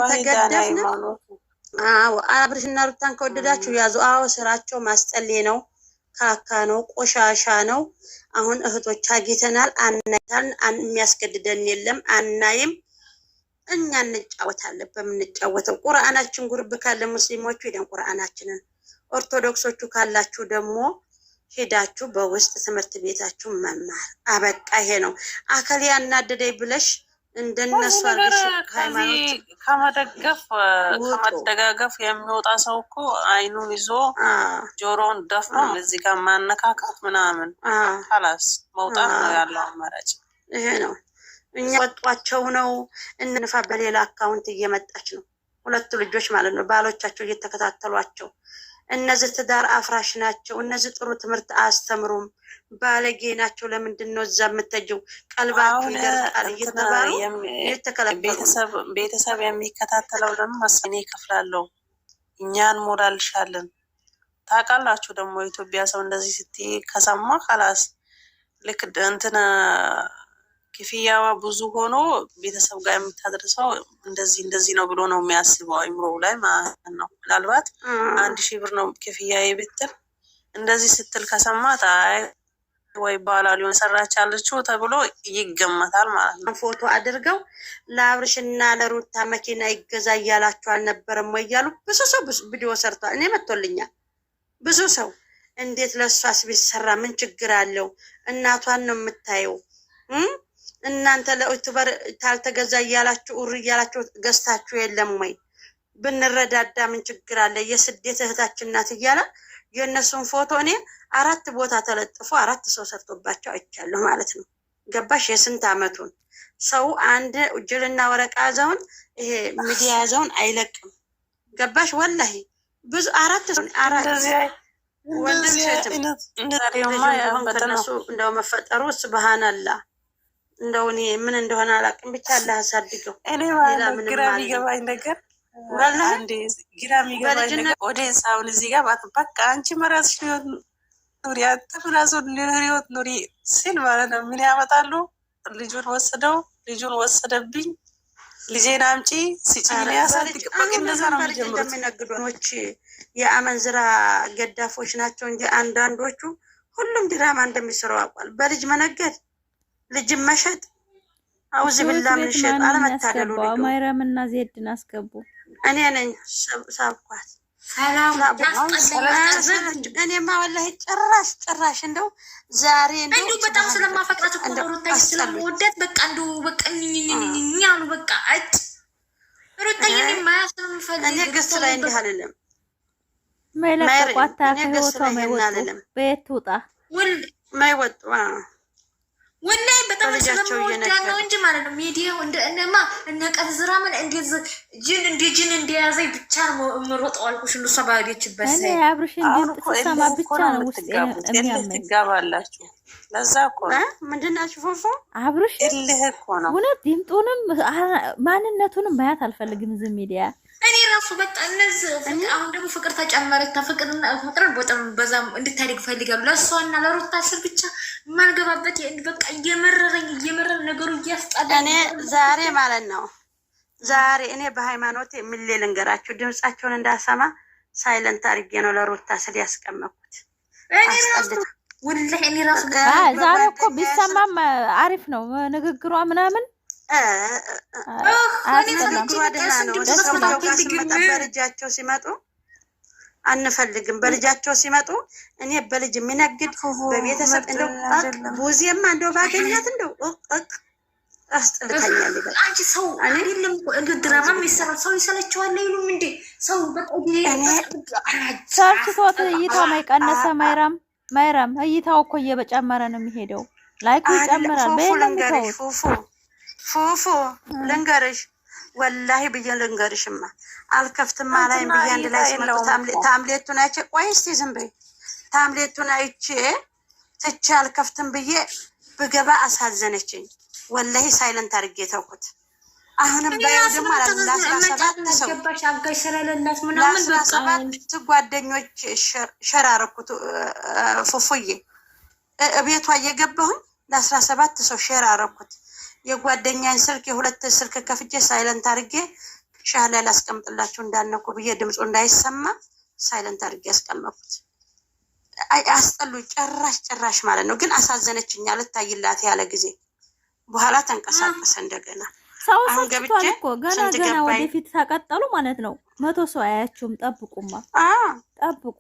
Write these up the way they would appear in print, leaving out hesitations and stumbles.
ተገደፍን። አዎ አብርሽና ሩታን ከወደዳችሁ ያዙ። አዎ ስራቸው ማስጠሌ ነው፣ ካካ ነው፣ ቆሻሻ ነው። አሁን እህቶች አግኝተናል፣ አናይታን የሚያስገድደን የለም፣ አናይም። እኛ እንጫወታለን በምንጫወተው ቁርአናችን ጉርብ ካለ ሙስሊሞቹ ሄደን ቁርአናችንን፣ ኦርቶዶክሶቹ ካላችሁ ደግሞ ሄዳችሁ በውስጥ ትምህርት ቤታችሁ መማር። አበቃ። ይሄ ነው። አከል ያናደደኝ ብለሽ እንደነሱ አድርገሽ ሃይማኖት ከመደገፍ ከመደጋገፍ የሚወጣ ሰው እኮ አይኑን ይዞ ጆሮውን ደፍኖ እዚህ ጋር ማነካካት ምናምን خلاص መውጣት ነው ያለው አማራጭ። ይሄ ነው። እኛ ወጧቸው ነው እንንፋ። በሌላ account እየመጣች ነው። ሁለቱ ልጆች ማለት ነው ባሎቻቸው እየተከታተሏቸው እነዚህ ትዳር አፍራሽ ናቸው፣ እነዚህ ጥሩ ትምህርት አያስተምሩም፣ ባለጌ ናቸው። ለምንድን ነው እዛ የምትሄጂው? ቀልባችሁ ይደርቃል እየተባሉ እየተከለከሉ ቤተሰብ የሚከታተለው ደግሞ እኔ እከፍላለሁ፣ እኛ እንሞላልሻለን። ታውቃላችሁ ደግሞ የኢትዮጵያ ሰው እንደዚህ ስትይ ከሰማ خلاص ልክ እንትን ክፍያዋ ብዙ ሆኖ ቤተሰብ ጋር የምታደርሰው እንደዚህ እንደዚህ ነው ብሎ ነው የሚያስበው አይምሮው ላይ ማለት ነው። ምናልባት 1000 ብር ነው ክፍያ ብትል እንደዚህ ስትል ከሰማት አይ ወይ ባላ ሊሆን ሰራች ያለችው ተብሎ ይገመታል ማለት ነው። ፎቶ አድርገው ለአብርሽና ለሩታ መኪና ይገዛ እያላችሁ አልነበረም ወይ እያሉ ብዙ ሰው ቪዲዮ ሰርቷል። እኔ መጥቶልኛል። ብዙ ሰው እንዴት ለእሷስ ቢሰራ ምን ችግር አለው? እናቷን ነው የምታየው። እናንተ ለ YouTuber ታልተገዛ እያላችሁ ኡር እያላችሁ ገዝታችሁ የለም ወይ? ብንረዳዳ ምን ችግር አለ? የስደት እህታችን ናት እያለ የእነሱን ፎቶ እኔ አራት ቦታ ተለጥፎ አራት ሰው ሰርቶባቸው አይቻለሁ ማለት ነው። ገባሽ? የስንት አመቱን ሰው አንድ ጅልና ወረቃ ያዘውን ይሄ ሚዲያ ያዘውን አይለቅም። ገባሽ? ወላሂ ብዙ አራት ሰው አራት ወንድም ሴትም ከነሱ እንደው መፈጠሩ ስብሃናላ እንደው እኔ ምን እንደሆነ አላውቅም፣ ብቻ አላህ አሳድገው። እኔ ግራ የሚገባኝ ነገር ግራ የሚገባኝ ነገር audience አሁን እዚህ ጋር በቃ አንቺ መራስሽ ህይወት ኑሪ፣ አንተ ራሱን ህይወት ኑሪ ሲል ማለት ነው። ምን ያመጣሉ? ልጁን ወሰደው፣ ልጁን ወሰደብኝ፣ ልጄን አምጪ ስጪኝ፣ ሊያሳድግ በቃ እንደዛ ነው የሚጀምሩት። የሚነግዶች የአመንዝራ ገዳፎች ናቸው እንጂ አንዳንዶቹ ሁሉም ድራማ እንደሚሰሩ አውቋል። በልጅ መነገድ ልጅ መሸጥ አውዝ ብላ ምን ሸጥ አለመታደሉ። ልጁ ማይረም እና ዜድን አስገቡ። እኔ ነኝ ሳብኳት። እኔማ ወላሂ ጭራሽ ጭራሽ እንደው ዛሬ እንደው በጣም ስለማፈቅራት እኮ ነው ሩታዬ፣ ስለምወዳት በቃ እንደው በቃ አሉ በቃ እጭ ሩታዬ የማያስፈልግ እኔ ገስ ላይ እንዲህ አልልም። መለቀቋታ ከህይወቷ ማይወጡ በየት ትውጣ ማይወጡ ወላሂ በጣም ስለምወዳት ነው እንጂ ማለት ነው። ሚዲያው እንደ እነማ እነ ቀዝራ ምን እንደ ጅን እንደ ጅን እንደያዘኝ ብቻ ነው የምሮጠው አልኩሽ። እሷ ባሄደችበት እኔ አብርሽን ድምፅ ስሰማ ብቻ ነው ውስጤ የሚያመኝ። ትጋባላችሁ። ለዛ እኮ ነው ምንድን ናችሁ ፎፎ አብርሽ እልህ እኮ ነው እውነት ድምጡንም ማንነቱንም ማየት አልፈልግም። ዝም ሚዲያ እኔ ራሱ በቃ እነዚህ አሁን ደግሞ ፍቅር ተጨመረች። ፍቅርን በጣም በዛም እንድታደግ ፈልጋሉ። ለእሷና ለሩታ ስል ብቻ የማልገባበት በቃ እየመረረኝ እየመረረ ነገሩ እያስጠላ እኔ ዛሬ ማለት ነው ዛሬ እኔ በሃይማኖት የሚሌ ልንገራችሁ፣ ድምፃቸውን እንዳሰማ silent አድርጌ ነው ለሩታ ስል ያስቀመጥኩት። ወላሂ እኔ ራሱ ዛሬ እኮ ቢሰማም አሪፍ ነው ንግግሯ ምናምን ንግግሯ ደህና ነው። ሰውየው ጋር ስመጣ በልጃቸው ሲመጡ አንፈልግም። በልጃቸው ሲመጡ እኔ በልጅ የሚነግድ በቤተሰብ እንደው ቡዜማ እንደው ባገኛት እንደው እቅ አስጠልታኛል። አንቺ ሰው አይደለም እኮ እንደ ድራማ የሚሰራ ሰው ይሰለቸዋል አይሉም እንዴ? ሰው ሰልችቶት እይታው ማይቀነሰ ማይራም ማይራም እይታው እኮ እየበጨመረ ነው የሚሄደው። like ኡ ይጨምራል። ፉፉ ልንገርሽ፣ ፉፉ ፉፉ ልንገርሽ፣ ወላሂ ብዬ ልንገርሽማ አልከፍትም አላይም ብዬ አንድ ላይ ሲመጡ ታምሌቱን አይቼ፣ ቆይ እስኪ ዝም በይ፣ ታምሌቱን አይቼ ትቼ አልከፍትም ብዬ ብገባ አሳዘነችኝ። ወላሂ silent አድርጌ ተውኩት። አሁንም ባየው ደግሞ ለ17 ሰው ለ17 ጓደኞች share አደረኩት። ፉፉዬ እቤቷ እየገባሁኝ ለ17 ሰው share አደረኩት። የጓደኛን ስልክ የሁለት ስልክ ከፍቼ silent አድርጌ ሻህ ላይ ላስቀምጥላችሁ እንዳልነኩ ብዬ ድምፁ እንዳይሰማ silent አድርጌ ያስቀመጥኩት። አይ አስጠሉ፣ ጭራሽ ጭራሽ ማለት ነው። ግን አሳዘነችኛ ልታይላት ያለ ጊዜ በኋላ ተንቀሳቀሰ እንደገና። ሰው አሁን ሰልችቷል ገብቼ እኮ ገና ስንት ገና ገባኝ? ወደፊት ታቀጠሉ ማለት ነው። 100 ሰው አያችሁም። ጠብቁማ ጠብቁ።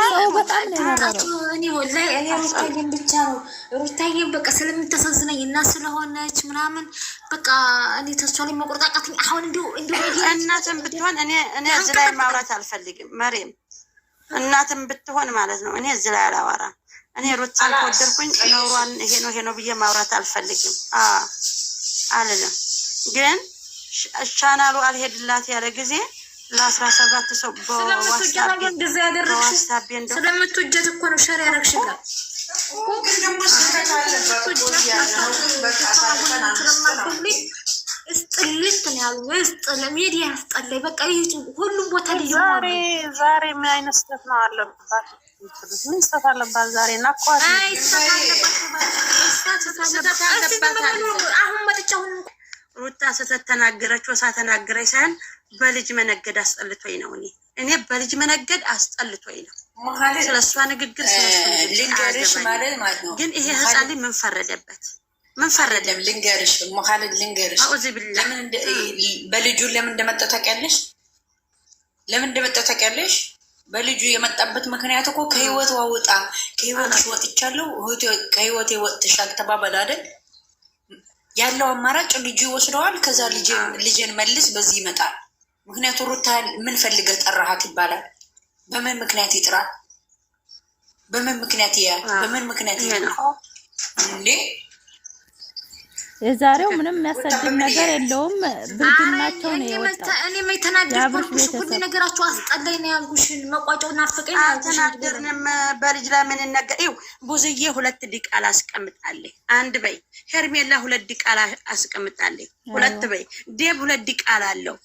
ሰው በጣም ነው የመረረው። እኔ ወላሂ እኔ ሩታዬን ብቻ ነው ሩታዬን በቃ ስለምታሳዝነኝ እና ስለሆነች ምናምን በቃ እኔ ተስፋ ላይ መቁረጥ አቃተኝ። አሁን እንዲሁ እንዲሁ እናትም ብትሆን እኔ እዚህ ላይ ማውራት አልፈልግም። መሬም እናትም ብትሆን ማለት ነው እኔ እዚህ ላይ አላወራም። እኔ ሩታን ከወደድኩኝ ኖሯን ይሄ ነው ይሄ ነው ብዬ ማውራት አልፈልግም አልልም። ግን ቻናሉ አልሄድላት ያለ ጊዜ ለ17 ሰው ስለምትወጃት ነው እንደዛ ያደረግሽ። በዋትስአፕ እንደው ስለምትወጃት እኮ ነው share ያደረግሽላት። ግን ደግሞ ስህተት አለባት እኮ እያለ ነው። ግን በቃ አሳልፈን አንስጥ ነው። እስጥልት ነው ያሉ እስጥል ሚዲያ አስጠላኝ። በቃ ይህ ሁሉም ቦታ ልዩ ዛሬ ዛሬ ምን አይነት ስህተት ነው አለባት? ምን ስህተት አለባት ዛሬ? ናኳት። አይ ስህተት አለባት። እስቲ ዝም በሉ። አሁን መጥቼ አሁን ሩታ ስህተት ተናገረች ወሳ ተናገረች ሳይሆን በልጅ መነገድ አስጠልቶኝ ነው። እኔ በልጅ መነገድ አስጠልቶኝ ነው። ስለ እሷ ንግግር ስለ እሱ ንግግር ልንገርሽ አያገባኝም። ማለት ማለት ነው። ግን ይሄ ህፃን ልጅ ምን ፈረደበት? ምን አይደለም ፈረደበት? ልንገርሽ፣ መካለድ ልንገርሽ፣ أعوذ بالله ለምን በልጁ ለምን እንደመጣ ታውቂያለሽ? ለምን እንደመጣ ታውቂያለሽ? በልጁ የመጣበት ምክንያት እኮ ከህይወት ዋውጣ ከህይወትሽ ወጥቻለሁ፣ ከህይወቴ ወጥተሻል ተባባል አይደል? ያለው አማራጭ ልጁ ይወስደዋል። ከዛ ልጄን መልስ፣ በዚህ ይመጣል። ምክንያቱ ሩታ ምን ፈልገህ ጠራሃት ይባላል። በምን ምክንያት ይጥራል? በምን ምክንያት ይያል? በምን ምክንያት ይሄ ይጥራል? ነው እንዴ የዛሬው ምንም የሚያሰድብ ነገር የለውም። ብልግናቸው ነው የወጣው። እኔ የተናደድኩ የአብርሽ አልኩሽ። ሁሉ ቤተሰብ ነገራችሁ አስጠላኝ ነው ያልኩሽን። መቋጫው ናፈቀኝ ነው ያልኩሽ። አልተናደርንም። በልጅ ላይ ምን ነገር ይው ብዙዬ ሁለት ዲቃላ አስቀምጣለች። አንድ በይ ሄርሜላ ሁለት ዲቃላ አስቀምጣለች። ሁለት በይ ዴብ ሁለት ዲቃላ አለው።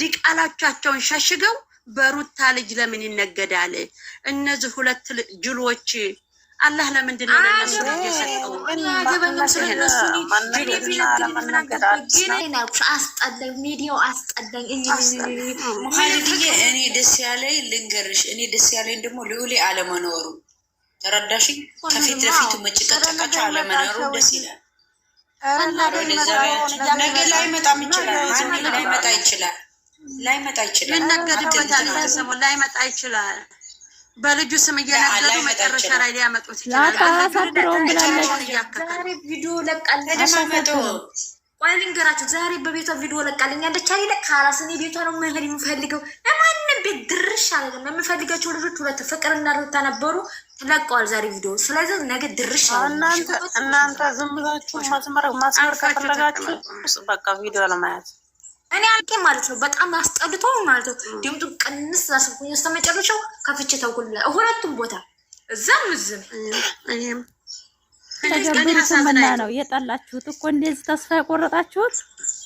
ዲቃላቻቸውን ሸሽገው በሩታ ልጅ ለምን ይነገዳል? እነዚህ ሁለት ጅሎች አላህ ለምንድን ነው ለእነሱ ልጅ የሰጠው? አያገባኝም ስለነሱ። እኔ መነገድና አለመነገድ አዲስ ግን ነው። እኔ ያልኩሽ አስጠላኝ፣ ሚዲያው አስጠላኝ። ሙሀሊድዬ እኔ ደስ ያለኝ ልንገርሽ፣ እኔ ደስ ያለኝ ደግሞ ልዑሌ አለመኖሩ ተረዳሽኝ? ከፊት ለፊቱ መጨቃጨቃቸው አለመኖሩ ደስ ይላል። ነገ ላይመጣም ይችላል፣ ማንም ላይመጣ ይችላል፣ ላይመጣ ይችላል። ይነገድበታል። ሰሞን ላይመጣ ይችላል። በልጁ ስም እየነገዱ ላይመጣ መጨረሻ ይችላል። ላይ ሊያመጡት ይችላል። አታሳፍረውም ብላለች። እያከከ ዛሬ ቪዲዮ ለቃለች። ተደማመጡ። ቆይ ልንገራችሁ፣ ዛሬ በቤቷ ቪዲዮ ለቃልኛለች አይደለ? خلاص እኔ ቤቷ ነው መሄድ የምፈልገው። ለማንም ቤት ድርሽ አልልም። የምፈልጋቸው ልጆች ሁለት ፍቅርና ሩታ ነበሩ፣ ተለቀዋል ዛሬ ቪዲዮ። ስለዚህ ነገ ድርሽ አልልም። እናንተ እናንተ ዝም ብላችሁ መስመር ማስመር አርፋችሁ ከፈለጋችሁ ተቀመጡ። በቃ ቪዲዮ ለማየት እኔ አልቄ ማለት ነው። በጣም አስጠልቶ ማለት ነው። ድምጡ ቅንስ አስብኩኝ እስከ መጨረሻው ከፍቼ ተውኩላ። ሁለቱም ቦታ እዛም እዝም እኔም ተገብሩትምና ነው የጠላችሁት እኮ እንደዚህ ተስፋ የቆረጣችሁት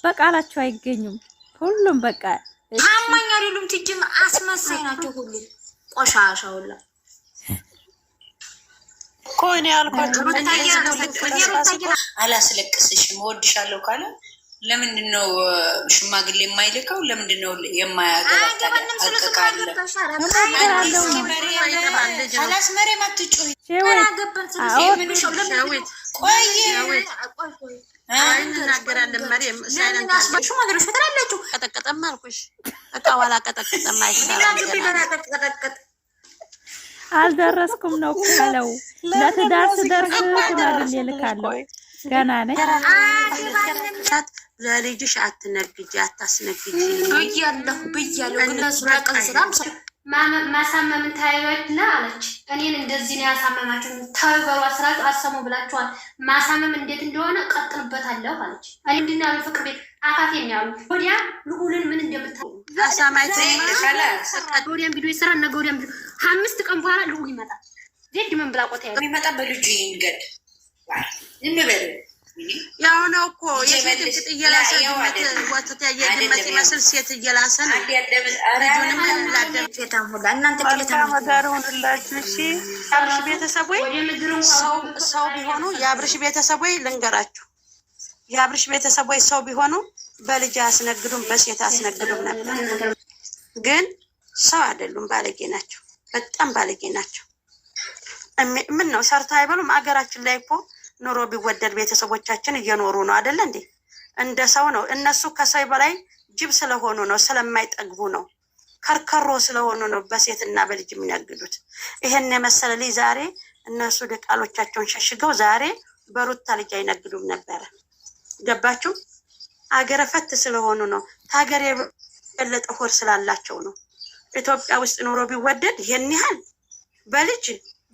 በቃላችሁ አይገኙም። ሁሉም በቃ ታማኝ አይደሉም። ትጅም አስመሳይ ናቸው። ሁሉም ቆሻሻ ሁላ እኮ እኔ ያልኳችሁ ሩታዬ አላስለቅስሽም እወድሻለሁ ካለ ለምንድን ነው ሽማግሌ የማይልከው? ለምንድን ነው የማያገባት? አያገባንም ስለ ሀቅ እሱ ካለ አገባሽ። እሞክራለሁ ነው። خلاص መሬም አትጮሂ። ሼወት አገባን ስለ አዎ እሱ ሻዊት ቆይ ሻዊት አይ እንናገራለን። መሬም silent አድርጊ። ሽማግሌዎች ትላላችሁ። ቀጠቀጠም አልኩሽ። እቃው አላቀጠቀጠም አይሰራም ገና ነው። ቀጠቀጥ አልደረስኩም ነው እኮ ያለው። ለትዳር ስደርስ ሽማግሌ ልካለሁ። ገና ነኝ። ታት ለልጅሽ አትነግጂ፣ አታስነግጂ ብያለሁ ብያለሁ። ግን እሱ ለቀን ስራም ማሳመምን ተያዩትና አለች። እኔን እንደዚህ ነው ያሳመማችሁ፣ ተው በሏት ስላችሁ አሰሙ ብላችኋል። ማሳመም እንዴት እንደሆነ ቀጥልበታለሁ አለች። እኔ ምንድን ነው ያሉ ፍቅር ቤት አፋፌ ነው ያሉ። ወዲያ ልዑልን ምን እንደምታ خلاص ወዲያም ቪዲዮ ይሰራል፣ ነገ ወዲያም ቪዲዮ፣ 5 ቀን በኋላ ልዑል ይመጣል። ዜድ ምን ብላ ቆታ ያለ የሚመጣ በልጁ ይንገድ ዝም በሉ። ያው ነው እኮ የሴት እንቅጥ እየላሰ ድመት ወተት ያየ ድመት ይመስል ሴት እየላሰ ነው። ልጁንም ላደም ሴታም ሁላ እናንተ ቅሌታም መልካም አዳር ይሁንላችሁ። እሺ የአብርሽ ቤተሰብ ወይ ወደ ምድር እንኳን ሰው ሰው ቢሆኑ የአብርሽ ቤተሰብ ወይ ልንገራችሁ፣ የአብርሽ ቤተሰብ ወይ ሰው ቢሆኑ በልጅ አያስነግዱም፣ በሴት አያስነግዱም ነበር። ግን ሰው አይደሉም፣ ባለጌ ናቸው። በጣም ባለጌ ናቸው። ምን ነው ሰርተው አይበሉም? አገራችን ላይ እኮ ኑሮ ቢወደድ ቤተሰቦቻችን እየኖሩ ነው አይደለ እንዴ? እንደ ሰው ነው። እነሱ ከሰው በላይ ጅብ ስለሆኑ ነው፣ ስለማይጠግቡ ነው፣ ከርከሮ ስለሆኑ ነው በሴትና በልጅ የሚነግዱት። ይሄን የመሰለ ልጅ ዛሬ እነሱ ደቃሎቻቸውን ሸሽገው ዛሬ በሩታ ልጅ አይነግዱም ነበረ። ገባችሁ? አገረ ፈት ስለሆኑ ነው። ከሀገር የበለጠ ሆድ ስላላቸው ነው። ኢትዮጵያ ውስጥ ኑሮ ቢወደድ ይሄን ያህል በልጅ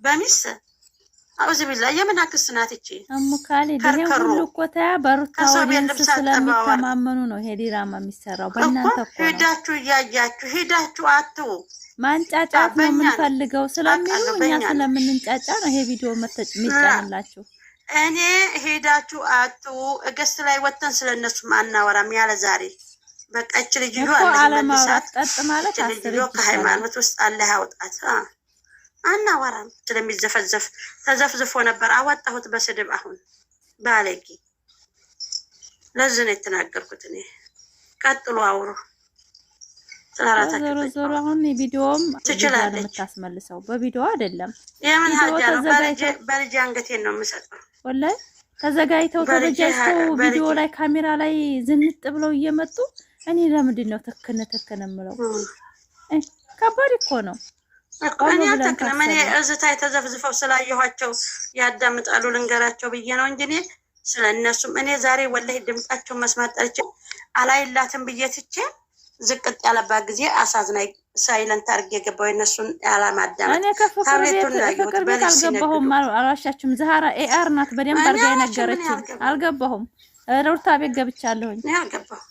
በሚስት أعوذ بالله የምን አክስት ናት እቺ? እሙ ካሊድ ይሄ ከርከሮ ሁሉ እኮ ታያ በሩታ ከሰው ቤት audience ልብስ አጠባዋል ስለሚተማመኑ ነው ይሄ ዲራማ የሚሰራው። እኮ በእናንተ እኮ ነው። ሂዳችሁ እያያችሁ ሂዳችሁ አትው። ማንጫጫት ነው በእኛ ነው የምንፈልገው ስለሚሉ አውቃለሁ፣ እኛ በእኛ ነው። ስለምንንጫጫ ነው ይሄ ቪዲዮ የሚጫንላችሁ። እኔ ሄዳችሁ አትው። እገስት ላይ ወጥተን ስለእነሱም አናወራም ያለ ዛሬ በቃ እች ልጅዮ እኮ አላህ አለማውራት ይመልሳት። ጠጥ ማለት እች 10 ልጅዮ እጅ ይሻላል። ከሃይማኖት ውስጥ አላህ ያውጣት። አናወራም። ስለሚዘፈዘፍ ተዘፍዝፎ ነበር አወጣሁት በስድብ። አሁን ባለጌ ለዚህ ነው የተናገርኩት እኔ። ቀጥሎ አውሩ። ስለ ራሳችሁ ዞሮ ዞሮ ተጫወቱ። አሁን የቪዲዮም ልጇን ትችላለች። የምታስመልሰው በቪዲዮ አይደለም። የምን ቪዲዮ ሀጃ ነው? ተዘጋጅተው በልጄ አንገቴን ነው የምሰጠው። ወላሂ ተዘጋጅተው በልጄ ተበጃጅተው ቪዲዮ በልጄ ላይ ካሜራ ላይ ዝንጥ ብለው እየመጡ እኔ ለምንድን ነው ትክን ትክን የምለው? ከባድ እኮ ነው። እኮ ቆም እኔ ብለን አልተክንም። እኔ ካሰብን እዝታይ ተዘፍዝፈው ስላየኋቸው ያዳምጣሉ ልንገራቸው ብዬ ነው እንጂ እኔ ስለ እነሱም እኔ ዛሬ ወላሂ ድምጣቸው መስማት ጠልቼ አላይላትም ብዬ ትቼ ዝቅጥ ያለባት ጊዜ አሳዝናኝ silent አድርጌ የገባው የእነሱን ያለማዳመጥ እኔ ከፍቅር ቤት ታብሌቱን ያየሁት ፍቅር ቤት በልጅ አልገባሁም። ሲነግዱ አልዋሻችሁም። ዛህራ ኤአር ናት በደንብ እኔ አድርጋ አላሽም። እኔ የነገረችኝ። አልገባሁም። አልገባሁም። ሩታ ቤት ገብቻለሁኝ። እኔ አልገባሁም።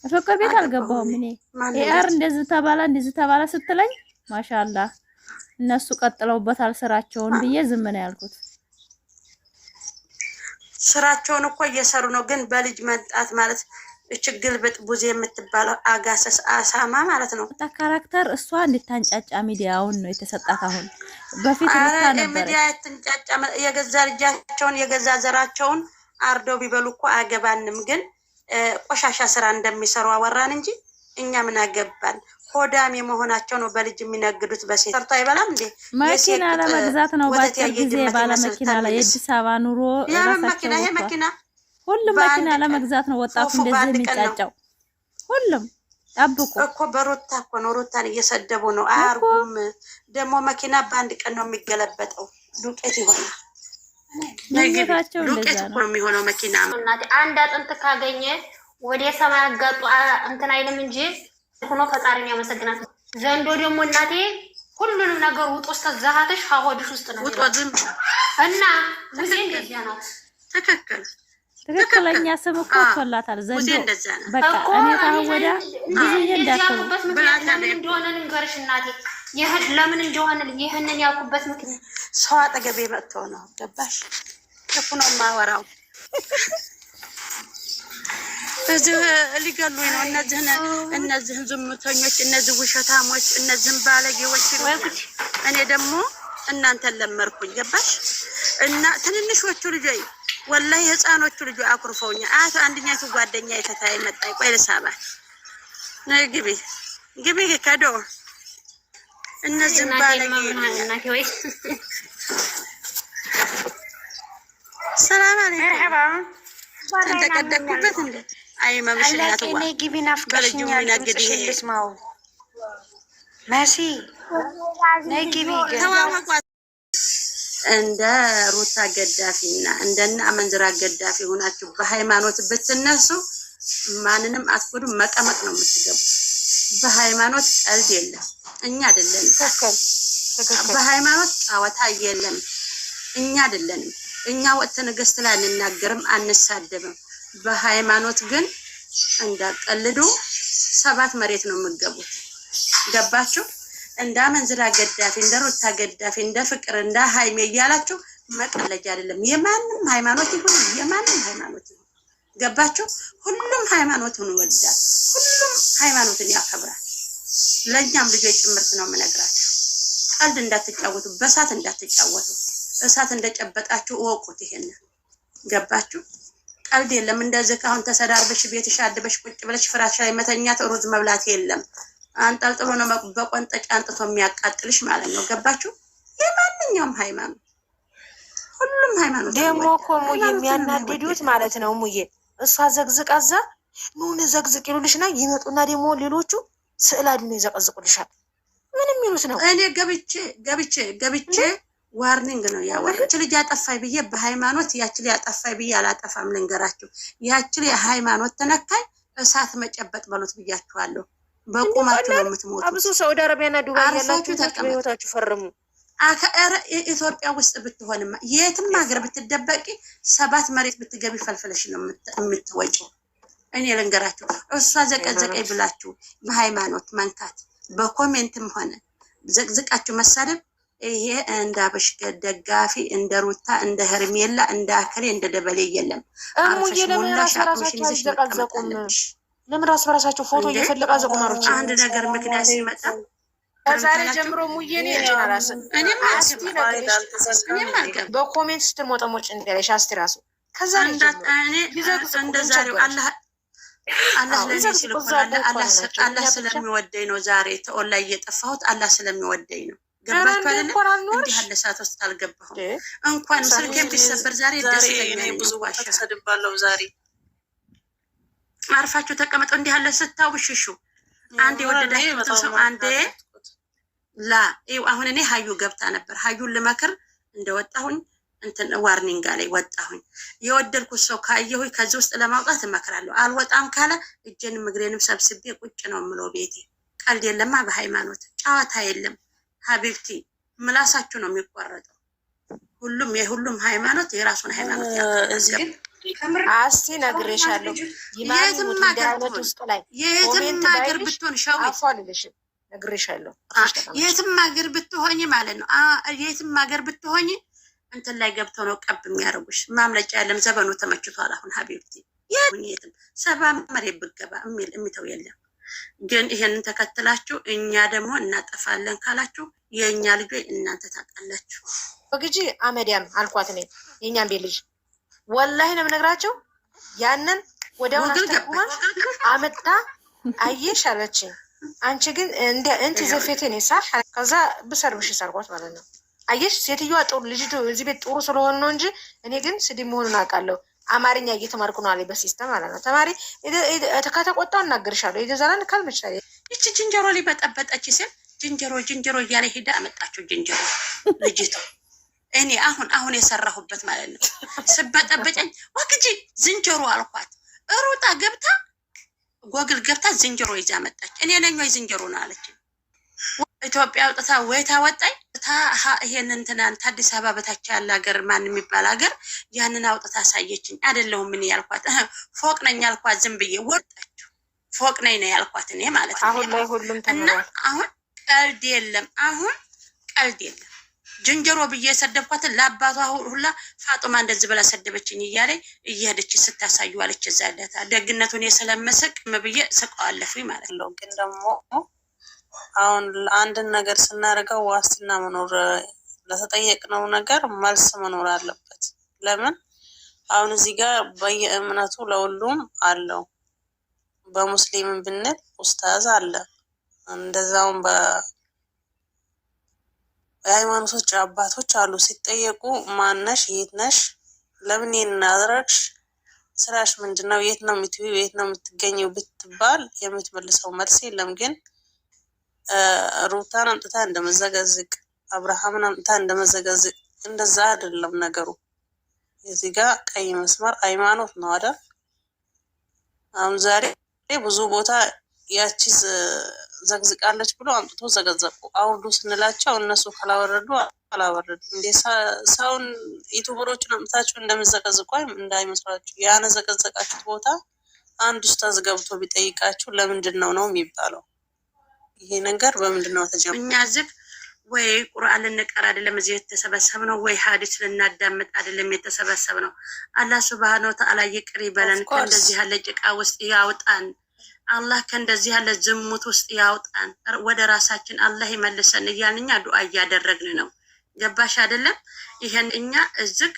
ፍቅር ቤት አልገባሁም። አልገባሁም። እኔ እኔ ማንም ኤአር ቤት እንደዚህ ተባላ እንደዚህ ተባላ ስትለኝ ማሻላ እነሱ ቀጥለውበታል ስራቸውን ብዬ ዝም ነው ያልኩት። ስራቸውን እኮ እየሰሩ ነው። ግን በልጅ መምጣት ማለት ችግር ብጥቡዝ የምትባለው አጋሰስ አሳማ ማለት ነው። ጣ character እሷ እንድታንጫጫ ሚዲያውን ነው የተሰጣት። አሁን በፊት አረ ሩታ ሚዲያ ነበረች። የትንጫጫ የገዛ ልጃቸውን የገዛ ዘራቸውን አርደው ቢበሉ እኮ አያገባንም። ግን ቆሻሻ ስራ እንደሚሰሩ አወራን እንጂ እኛ ምን አገባን? ሆዳም የመሆናቸው ነው በልጅ የሚነግዱት። በሴት ሰርቶ አይበላም እንዴ? የሴት መኪና ቅጥ ለመግዛት ነው ወተት በአጭር ያየ ጊዜ ድመት ባለ ይመስል መኪና ላይ ተሚልስ የአዲስ አበባ ኑሮ የምን ራሳቸው መኪና? ይሄ ወጥቷል። መኪና ሁሉም በአንድ መኪና ቀን ለመግዛት ነው ወጣቱ ፎፉ እንደዚህ በአንድ ቀን ነው የሚንጫጫው። ሁሉም ጠብቁ እኮ በሩታ እኮ ነው። ሩታን እየሰደቡ ነው። እኮ አያርጉም ደግሞ መኪና በአንድ ቀን ነው የሚገለበጠው። ዱቄት ይሆናል። ነይ ግቢ። ምኞታቸው ዱቄት እንደዛ እኮ ነው። ነው የሚሆነው መኪና። እናቴ አንድ አጥንት ካገኘ ወደ ሰማይ አጋጡ እንትን አይልም እንጂ ሆኖ ፈጣሪን ያመሰግናል። ዘንዶ ደግሞ እናቴ ሁሉንም ነገር ውጦ እስከ ዛሃትሽ ሀሆድሽ ውስጥ ነው ውጦ የሚለው ዝም እና ጊዜ ትክክል እንደዚያ ናት ትክክል ትክክል። ትክክለኛ ስም እኮ አዎ ወጥቶላታል ጉዜ ዘንዶ። እንደዛ ነው በቃ እኮ እኔ እኔ ታሁን ወዲያ እንደዚህ ብዙዬ እንዳትሉ ያልኩበት ምክንያት ለምን ብላታለች እኮ እንደሆነ ልንገርሽ እናቴ። ይህን ለምን እንደሆነ ይህንን ያልኩበት ምክንያት ሰው አጠገቤ መጥቶ ነው ገባሽ? ክፉ ነው የማወራው። እዚህ ሊገሉኝ ነው እነዚህን ዝሙተኞች፣ እነዚህ ውሸታሞች፣ እነዚህን ባለጌዎች ወይ ይሉኛል። ጉድ! እኔ ደግሞ እናንተን ለመርኩኝ ገባሽ? እና ትንንሾቹ ልጆች ወላሂ ህፃኖቹ ልጆች አኩርፈውኛል። አቶ አንደኛቱ ጓደኛ የተታይ መጣኝ። ቆይ ልሳባት። ነይ ግቢ ግቢ ከዶ እነዚህን እናቴ ባለጌ ምን ይሉኛል። እናቴ ወይ ሰላም አለይኩም። መርሐባ ተንተቀደኩበት እንደ አይ መምሽ አላቄ እናትዋ ነይ ግቢ፣ በልጁ ናፍቀሽኛል። የሚነግድ ድምፅሽን ይሄ ልስማው። መሲ ነይ ግቢ ግን ተዋወቋ። እንደ ሩታ ገዳፊና እንደነ አመንዝራ ገዳፊ ሆናችሁ በሃይማኖት ብትነሱ ማንንም አትጎዱም። መቀመቅ ነው የምትገቡት። በሃይማኖት ቀልድ የለም። እኛ አይደለንም። ትክክል ትክክል። በሃይማኖት ጨዋታ የለም። እኛ አይደለንም። እኛ ወጥተን ገስት ላይ አንናገርም፣ አንሳደብም። በሃይማኖት ግን እንዳቀልዱ ሰባት መሬት ነው የምትገቡት። ገባችሁ? እንደ አመንዝራ ገዳፊ፣ እንደ ሩታ ገዳፊ፣ እንደ ፍቅር፣ እንደ ሃይሜ እያላችሁ መቀለጃ አይደለም። የማንም ሃይማኖት ይሁን የማንም ሃይማኖት ይሁን ገባችሁ? ሁሉም ሃይማኖትን ይወዳል። ሁሉም ሃይማኖትን ያከብራል። ለእኛም ልጆች ጭምርት ነው የምነግራችሁ። ቀልድ እንዳትጫወቱ፣ በእሳት እንዳትጫወቱ። እሳት እንደጨበጣችሁ እወቁት። ይሄንን ገባችሁ? ቀልድ የለም። እንደዚህ አሁን ተሰዳርበሽ ቤትሽ አድበሽ ቁጭ ብለሽ ፍራሽ ላይ መተኛት፣ ሩዝ መብላት የለም። አንጠልጥሎ ነው በቆንጠጫ አንጥቶ የሚያቃጥልሽ ማለት ነው። ገባችሁ? የማንኛውም ሃይማኖት፣ ሁሉም ሃይማኖት ደግሞ እኮ ሙዬ የሚያናድዱት ማለት ነው። ሙዬ እሷ ዘግዝቃ እዛ ኑን ዘግዝቅ ይሉልሽና ይመጡና ደግሞ ሌሎቹ ስዕል አድኖ ይዘቀዝቁልሻል። ምን የሚሉት ነው? እኔ ገብቼ warning ነው ያወራች ልጅ አጠፋይ ብዬ በሃይማኖት ያች ልጅ አጠፋይ ብዬ አላጠፋም። ልንገራችሁ፣ ያች ልጅ ሃይማኖት ተነካይ እሳት መጨበጥ በሉት ብያችኋለሁ። በቁማችሁ ነው የምትሞቱት። አብሶ ሳውዲ አረቢያና ዱባይ ያላችሁ በህይወታችሁ ፈርሙ። ኢትዮጵያ ውስጥ ብትሆንማ የትም ሀገር ብትደበቂ ሰባት መሬት ብትገቢ ፈልፍለሽ ነው የምትወጪው። እኔ ልንገራችሁ፣ እሷ ዘቀዘቀኝ ብላችሁ በሃይማኖት መንካት በ comment ም ሆነ ዘቅዝቃችሁ መሳደብ ይሄ እንደ አበሽ ደጋፊ፣ እንደ ሩታ፣ እንደ ሄርሜላ፣ እንደ አከሌ፣ እንደ ደበሌ የለም። እሙዬ ለምን ራስ በራሳቸው አይዘቃዘቁም? ለምን ራስ በራሳቸው ፎቶ እየፈለቀ ዘቁማሮች አንድ ነገር ምክንያት ሲመጣ ከዛሬ ጀምሮ ሙዬ እኔ በ comment ስትሞጠሞጭ እንዳለሽ አስቲ ራሱ ከዛሬ ጀምሮ አላህ ለእኔ ሲል እኮ አላህ ስለሚወደኝ ነው። ዛሬ ተኦን ላይ እየጠፋሁት አላህ ስለሚወደኝ ነው። ገባችሁ አይደለ? እንዲህ ያለ ሰዓት ውስጥ አልገባሁም። እንኳን ስልኬን ቢሰበር ዛሬ ደስተኛ ነኝ። ብዙ ተሰድባለሁ ዛሬ። አርፋችሁ ተቀመጠው። እንዲህ ያለ ስታው ሽሹ። አንድ የወደዳችሁትን ሰው አንዴ ላ ይኸው አሁን እኔ ሀዩ ገብታ ነበር። ሀዩን ልመክር እንደወጣሁኝ እንትን warning ላይ ወጣሁኝ። የወደድኩት ሰው ካየሁኝ ከዚህ ውስጥ ለማውጣት እመክራለሁ። አልወጣም ካለ እጄንም እግሬንም ሰብስቤ ቁጭ ነው የምለው ቤቴ። ቀልድ የለማ፣ በሃይማኖት ጨዋታ የለም። حبيبتي ምላሳችሁ ነው የሚቆረጠው። ሁሉም የሁሉም ሃይማኖት የራሱን ሃይማኖት ያከብራል። አስቲ ነግሬሻለሁ። የትም ሀገር ብትሆን፣ የትም ሀገር ብትሆን ሸዊት ነግሬሻለሁ። የትም ሀገር ብትሆኝ ማለት ነው። የትም ሀገር ብትሆኝ እንትን ላይ ገብተው ነው ቀብ የሚያደርጉሽ። ማምለጫ የለም። ዘበኑ ተመችቷል። አሁን حبيبتي የትም ሰባ መሬት ብገባ የሚተው የለም። ግን ይሄንን ተከትላችሁ እኛ ደግሞ እናጠፋለን ካላችሁ የእኛ ልጆች እናንተ ታውቃላችሁ። ወግጂ አመዲያም አልኳት እኔ የእኛም ቤት ልጅ ወላሂ ነው የምነግራቸው። ያንን ወዲያውኑ አስተርጉማ አመጣ አየሽ አለችኝ። አንቺ ግን እንደ ዘፌቴን ሳ ከዛ ብሰርብሽ ሰርኳት ማለት ነው። አየሽ ሴትዮዋ ጥሩ ልጅቱ እዚህ ቤት ጥሩ ስለሆነ ነው እንጂ እኔ ግን ስድብ መሆኑን አውቃለሁ። አማርኛ እየተማርኩ ነው አለኝ በ system ማለት ነው። ተማሪ ከተቆጣው እናገርሻለሁ። የገዛላን ካልመቻለ ይቺ ዝንጀሮ ሊበጠበጠች ሲል ዝንጀሮ ዝንጀሮ እያለ ሄዳ አመጣችው ዝንጀሮ ልጅቱ። እኔ አሁን አሁን የሰራሁበት ማለት ነው። ስበጠበጨኝ ወግጂ ዝንጀሮ አልኳት። ሩጣ ገብታ ጎግል ገብታ ዝንጀሮ ይዛ መጣች። እኔ ነኝ ወይ ዝንጀሮ ነው አለች። ኢትዮጵያ አውጥታ ወይ ታወጣኝ ይሄን እንትናን አዲስ አበባ በታች ያለ ሀገር ማን የሚባል ሀገር ያንን አውጥታ አሳየችኝ። አይደለሁም ምን ያልኳት ፎቅ ነኝ ያልኳት፣ ዝም ብዬ ወጣችሁ ፎቅ ነኝ ነው ያልኳት እኔ ማለት ነው። አሁን ላይ ሁሉም እና አሁን ቀልድ የለም። አሁን ቀልድ የለም። ዝንጀሮ ብዬ የሰደብኳትን ለአባቷ ሁላ ፋጡማ እንደዚህ ብላ ሰደበችኝ እያለኝ እየሄደች ስታሳዩ አለች። እዛ ለታ ደግነቱን ስለምስቅ ብዬ ስቀዋለፉኝ ማለት ነው። ግን ደግሞ አሁን አንድን ነገር ስናደርገው ዋስትና መኖር፣ ለተጠየቅነው ነገር መልስ መኖር አለበት። ለምን አሁን እዚህ ጋር በየእምነቱ ለሁሉም አለው። በሙስሊምም ብንል ኡስታዝ አለ፣ እንደዛውም የሃይማኖቶች አባቶች አሉ። ሲጠየቁ ማነሽ፣ የት ነሽ፣ ለምን ይሄን አደረግሽ፣ ስራሽ ምንድን ነው፣ የት ነው የምትውይው፣ የት ነው የምትገኘው ብትባል የምትመልሰው መልስ የለም። ግን ሩታን አምጥታ እንደመዘገዝቅ፣ አብርሃምን አምጥታ እንደመዘገዝቅ እንደዛ አይደለም ነገሩ። እዚህ ጋር ቀይ መስመር ሃይማኖት ነው አይደል? አሁን ዛሬ ብዙ ቦታ ያቺ ዘግዝቃለች ብሎ አምጥቶ ዘገዘቁ። አውርዱ ስንላቸው እነሱ ካላወረዱ አላወረዱ። እንዴ ሰውን YouTuber ኦችን አምጥታችሁ እንደምዘቀዝቁ እንዳይመስላችሁ። ያን ዘቀዘቃችሁት ቦታ አንድ ኡስታዝ ገብቶ ቢጠይቃችሁ ለምንድን ነው ነው የሚባለው? ይሄ ነገር በምንድን ነው ተጀመረ? እኛ እዚህ ወይ ቁርአን ልንቀር አይደለም እዚህ የተሰበሰብነው፣ ወይ ሀዲስ ልናዳምጥ አይደለም የተሰበሰብነው። አላህ سبحانه وتعالى ይቅር ይበለን፣ ከእንደዚህ ያለ ጭቃ ውስጥ ያውጣን። አላህ ከእንደዚህ ያለ ዝሙት ውስጥ ያውጣን፣ ወደ ራሳችን አላህ ይመልሰን እያልን እኛ ዱዓ እያደረግን ነው። ገባሽ አይደለም? ይሄን እኛ እዚህ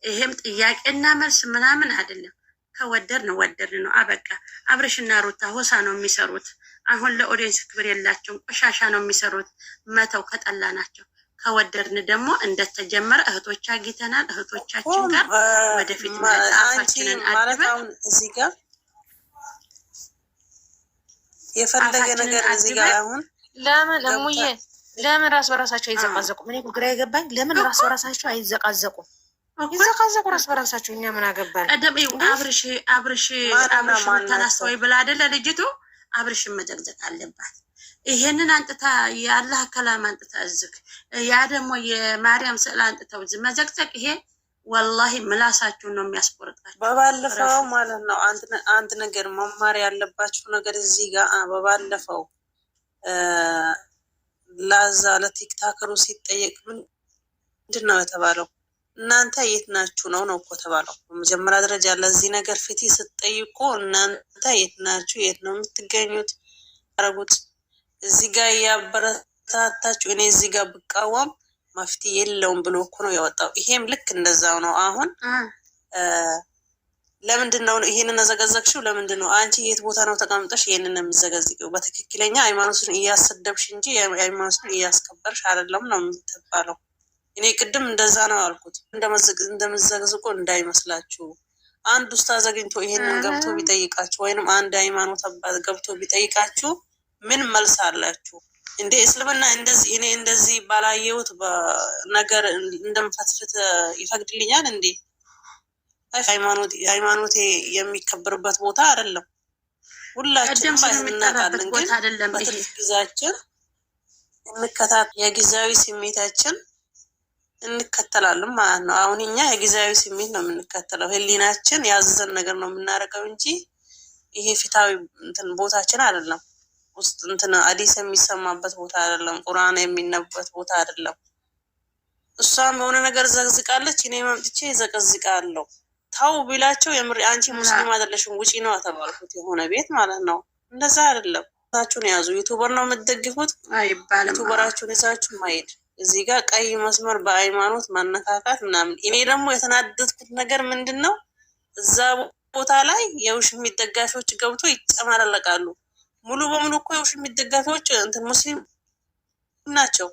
ይሄም ጥያቄና መልስ ምናምን አይደለም። ከወደድን ወደድን ነው፣ አበቃ። አብርሽና ሩታ ሆሳ ነው የሚሰሩት። አሁን ለ audience ክብር የላቸውም፣ ቆሻሻ ነው የሚሰሩት። መተው ከጠላ ናቸው። ከወደድን ደግሞ እንደተጀመረ እህቶች አግኝተናል። እህቶቻችን ጋር ወደፊት አንቺ አፋችንን ማለት አድበን አሁን እዚህ ጋር የፈለገ አፋችንን ነገር እዚህ ጋር አድበን አሁን ለምን እሙዬ ገብታ ለምን ራስ በራሳቸው አይዘቃዘቁም? እኔ እኮ ግራ የገባኝ ለምን ራስ በራሳቸው አይዘቃዘቁም? እኮ ይዘቃዘቁ ራስ በራሳቸው፣ እኛ ምን አገባን ቀደም ይኸው እንዴ? አብርሽ አብርሽ ማንና አብርሽ ማን ሩታን ናቸው? አስተወይ ብላ አይደለ ልጅቱ አብርሽን መዘቅዘቅ አለባት። ይሄንን አንጥታ የአላህ ከላም አንጥታ እዝክ ያ ደግሞ የማርያም ስዕል አንጥተው እዚህ መዘቅዘቅ፣ ይሄ ወላሂ ምላሳችሁን ነው የሚያስቆርጣችሁ። በባለፈው ረፉ። ማለት ነው አንድ ነገር መማር ያለባችሁ ነገር እዚህ ጋር በባለፈው እ፣ ላዛ ለቲክታከሩ ሲጠየቅ ምንድን ነው የተባለው? እናንተ የት ናችሁ ነው ነው እኮ ተባለው። በመጀመሪያ ደረጃ ለዚህ ነገር ፍትህ ስትጠይቁ እናንተ የት ናችሁ? የት ነው የምትገኙት? አረጉት እዚህ ጋር እያበረታታችሁ እኔ እዚህ ጋር ብቃወም መፍትሄ የለውም ብሎ እኮ ነው ያወጣው። ይሄም ልክ እንደዛው ነው። አሁን እ፣ ለምንድን ነው ይሄንን ዘገዘግሽው? ለምንድን ነው አንቺ የት ቦታ ነው ተቀምጠሽ ይሄንን የምዘገዝጊው? በትክክለኛ ሃይማኖትን እያሰደብሽ እንጂ ሃይማኖትን እያስከበርሽ አይደለም ነው የምትባለው። እኔ ቅድም እንደዛ ነው ያልኩት። እንደምዘግዝቁ እንዳይመስላችሁ። አንድ ኡስታዝ አግኝቶ ይሄንን ገብቶ ቢጠይቃችሁ ወይንም አንድ ሃይማኖት አባት ገብቶ ቢጠይቃችሁ ምን መልስ አላችሁ? እንደ እስልምና እንደዚህ እኔ እንደዚህ ባላየሁት ነገር እንደምፈትፍት ይፈቅድልኛል እንዴ? ሃይማኖት ሃይማኖቴ የሚከበርበት ቦታ አይደለም። ቀደም ሁላችንም ስም የሚጠራበት እናውቃለን፣ ግን ቦታ አይደለም ይሄ። በትርፍ ጊዜያችን የጊዜያዊ ስሜታችን እንከተላለን ማለት ነው። አሁን እኛ የጊዜያዊ ስሜት ነው የምንከተለው፣ ህሊናችን ያዘዘን ነገር ነው የምናደርገው እንጂ ይሄ ፊታዊ እንትን ቦታችን አይደለም። ውስጥ እንትን አዲስ የሚሰማበት ቦታ አይደለም። ቁርአን የሚነብበት ቦታ አይደለም። እሷም የሆነ ነገር ዘቅዝቃለች፣ እኔ መምጥቼ ዘቀዝቃለሁ። ታው ቢላቸው የምር አንቺ ሙስሊም አይደለሽም ውጪ ነው ተባልኩት፣ የሆነ ቤት ማለት ነው። እንደዛ አይደለም። ታችሁን ያዙ። YouTuber ነው የምትደግፉት፣ አይባልም። YouTuber ኣችሁን ይዛችሁ ማሄድ። እዚህ ጋር ቀይ መስመር በሃይማኖት ማነካካት ምናምን። እኔ ደግሞ የተናደድኩት ነገር ምንድን ነው፣ እዛ ቦታ ላይ የውሽሚት ደጋፊዎች ገብቶ ይጨማለቃሉ። ሙሉ በሙሉ እኮ የውሽሚት ደጋፊዎች እንትን ሙስሊም ናቸው፣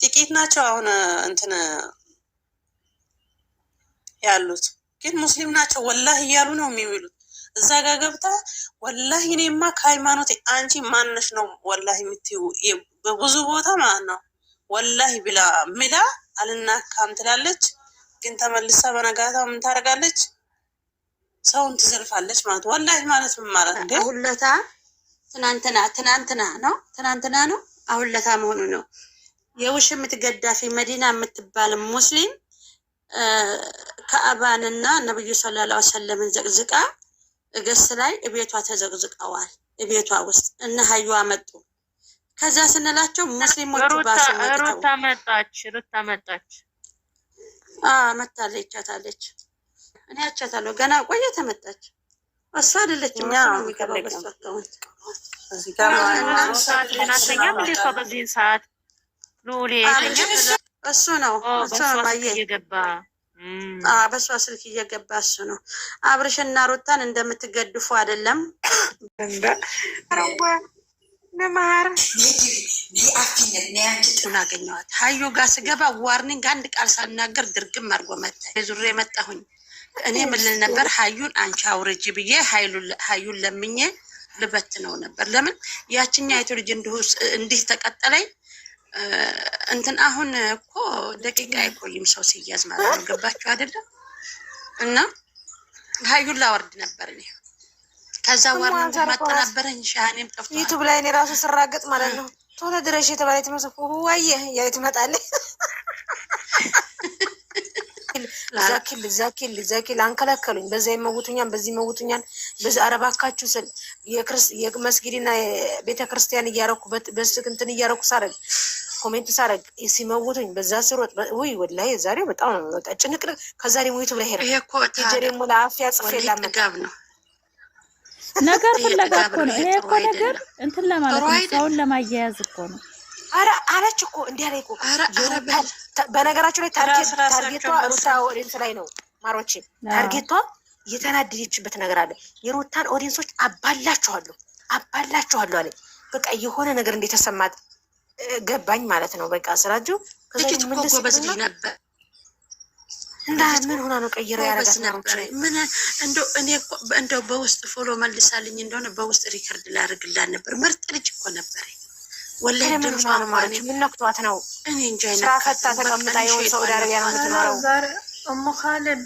ጥቂት ናቸው አሁን እንትን ያሉት ግን ሙስሊም ናቸው። ወላሂ እያሉ ነው የሚውሉት። እዛ ጋር ገብታ ወላሂ እኔማ ከሃይማኖቴ አንቺ ማነሽ ነው ወላሂ የምትይው በብዙ ቦታ ማለት ነው። ወላሂ ብላ ምላ አልናካም ትላለች፣ ግን ተመልሳ በነጋታው ምን ታደርጋለች? ሰውን ትዘልፋለች ማለት ወላሂ ማለት ምን ማለት እንዴ? አሁለታ ትናንትና ትናንትና ነው ትናንትና ነው አሁለታ መሆኑ ነው። የውሽምት ገዳፊ መዲና የምትባል ሙስሊም ከአባንና ነብዩ ሰለላሁ ዐለይሂ ወሰለምን ዘቅዝቃ እገስ ላይ እቤቷ ተዘቅዝቀዋል። እቤቷ ውስጥ እነ ሀዩ አመጡ። ከዛ ስንላቸው ሙስሊሞቹ ሩታ ባሱ መጥተው ሩታ መጣች። ሩታ መጣች። መታለች፣ ይቻታለች። እኔ ያቻታለሁ። ገና ቆየ ተመጣች። እሷ አይደለችም እኛ እሱ ነው የሚገባው አንፈልግም በሷ account እዚህ ጋር እና በሃይማኖት ሰዓት አተኛም እንዴ? እሷ በዚህን ሰዓት ሉሌ አይተኛም። እሱ ነው እሱ በእሷ ነው ስልክ ማየ እየገባ በእሷ ስልክ እየገባ እሱ ነው። አብርሽና ሩታን እንደምትገድፉ አይደለም። ንማር አገኘዋት ሀዩ ጋር ስገባ warning አንድ ቃል ሳልናገር ድርግም አድርጎ መታ። ዙሬ መጣሁኝ። እኔ ምን ልል ነበር? ሀዩን አንቺ አውርጂ ብዬ ሀዩን ለምኜ ልበት ነው ነበር። ለምን ያችኛ የቱ ልጅ እንዲህ ተቀጠለኝ እንትን አሁን እኮ ደቂቃ አይቆይም ሰው ሲያዝ ማለት ነው። ገባችሁ አይደለም? እና ሀዩን ላወርድ ነበር እኔ። ከዛ warning ማጠናበረኝ ሻኔም ጠፍቷል። ዩቱብ ላይ እኔ ራሱ ስራገጥ ማለት ነው ቶሎ ድረሽ የተባለ ትመስል ዋየ እያለ ትመጣለች። ዛኪል ዛኪል ዛኪል አንከለከሉኝ። በዛ ይመውቱኛል፣ በዚህ ይመውቱኛል። በዚ አረባካችሁ ስል የመስጊድና ቤተ ክርስቲያን እያረኩ በስልክ እንትን እያረኩ ሳረግ comment ሳረግ ሲመውቱኝ በዛ ስሮጥ ውይ ወላሂ ዛሬው በጣም ነው በቃ ጭንቅንቅ። ከዛ ደግሞ ዩቱብ ላይ ሄደ ይሄ እኮ ሄጄ ደግሞ ለአፍያ ጽፌ ወላሂ ላመጣ ጥጋብ ነው። ነገር ይሄ ፍለጋ ጥጋብ እኮ ነው። ነው። ይሄ ይሄ ጥሩ እኮ ነገር አይደለም። እንትን ለማለት ጥሩ ነው፣ አይደለም። ሰውን ለማያያዝ እኮ ነው። አረ አለች እኮ እንዲህ አለ እኮ ኧረ ኧረ የሩታ በል በነገራችሁ ላይ ራስ target ቷ ራሳቸው ሩታ audience ላይ ነው። ማሮቼ። Target ቷ የተናደደችበት ነገር አለ። የሩታን audience ኦች አባላችኋለሁ አባላችኋለሁ አለ። በቃ የሆነ ነገር እንደተሰማት ገባኝ ማለት ነው። በቃ ስራጁ ልጅቱ እኮ ጎበዝ ልጅ ነበር። እንዳ ምን ሆና ነው ቀይረው ጎበዝ ያረጋት? ነበረ። ምን እንደው እኔ እኮ እንደው በውስጥ follow መልሳልኝ እንደሆነ በውስጥ record ላደርግላት ነበር። ምርጥ ልጅ እኮ ነበር። ወላሂ ምን ድምጿ ሆና ነው እንኳን ማሮቼ? ምን ነክቷት ነው? እኔ እንጃ ስራ ፈታ አይነካትም። በቃ ተቀምጣ እኔ የሆነ ሳውዲ ሸይጣን አረቢያ ነው ነኳት። የምትኖረው። ዛሬ እሙ ካሊድ